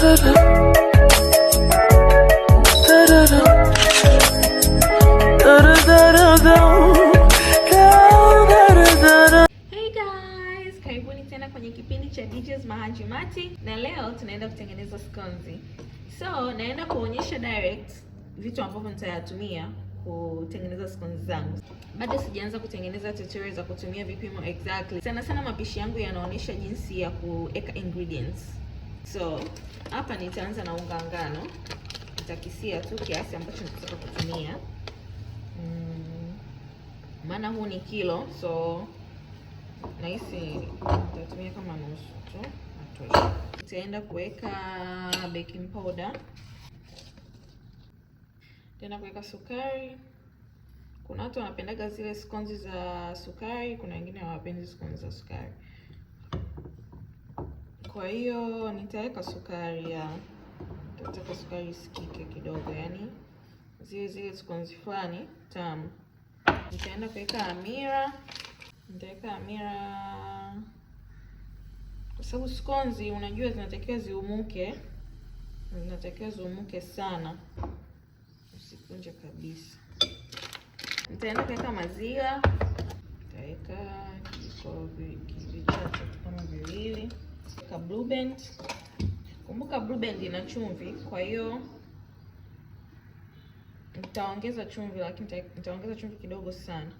Hey guys, karibuni tena kwenye kipindi cha DJ's Mahanji Mati, na leo tunaenda kutengeneza skonzi. So naenda kuonyesha direct vitu ambavyo nitayatumia kutengeneza skonzi zangu. Bado sijaanza kutengeneza tutorial za kutumia vipimo exactly. Sana sana mapishi yangu yanaonyesha jinsi ya kuweka ingredients. So hapa nitaanza na unga ngano, nitakisia tu kiasi ambacho nitataka kutumia. Maana huu ni kilo, so nahisi nitatumia kama nusu tu, natosha. Nitaenda kuweka baking powder, nitaenda kuweka sukari. Kuna watu wanapendaga zile skonzi za sukari, kuna wengine hawapendi skonzi za sukari. Kwa hiyo nitaweka sukari ya, nitataka sukari isikike kidogo, yani zile zile skonzi fulani tamu. Nitaenda kuweka hamira, nitaweka hamira kwa sababu skonzi unajua zinatakiwa ziumuke, zinatakiwa ziumuke sana, usikunje kabisa. Nitaenda kuweka maziwa, nitaweka kijiko vichache kama viwili. Weka Blue Band. Kumbuka Blue Band ina chumvi, kwa hiyo nitaongeza chumvi, lakini nitaongeza chumvi kidogo sana,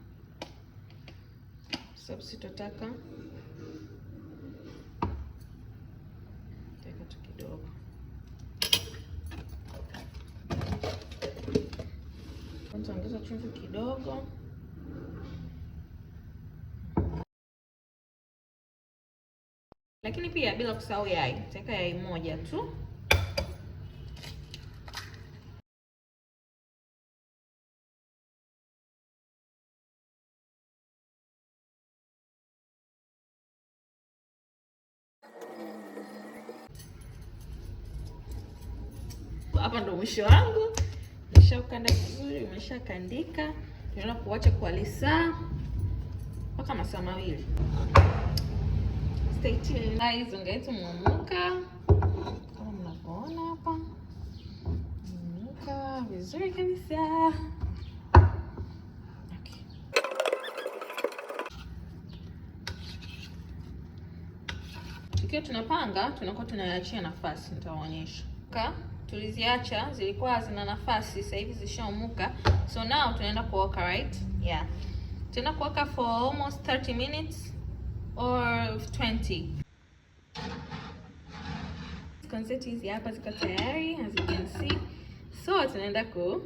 sababu sitotaka, nitaweka tu kidogo. Nitaongeza chumvi kidogo. Lakini pia bila kusahau yai, nitaweka yai moja tu. Hapa ndo mwisho wangu. Nimeshaukanda vizuri, umeshakandika. Tunaenda kuacha kwa lisaa mpaka masaa mawili. Stay tuned guys, unga yetu umeumuka kama mnavyoona hapa, umeumuka vizuri kabisa. Okay. Tukiwa tunapanga tunakuwa tunaachia nafasi, nitawaonyesha. Tuliziacha zilikuwa zina nafasi, sasa hivi zishaumuka, so now tunaenda kuoka, right? Yeah, tunaenda kuoka for almost 30 minutes or 20. Skonzi hizi hapa ziko tayari as you can see, so tunaenda ku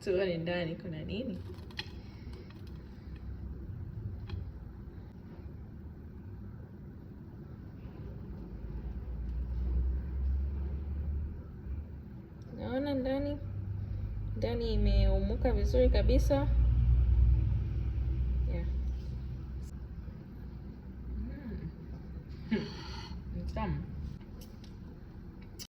tuone ndani kuna nini. Naona ndani ndani imeumuka vizuri kabisa. Yeah. Ni tamu.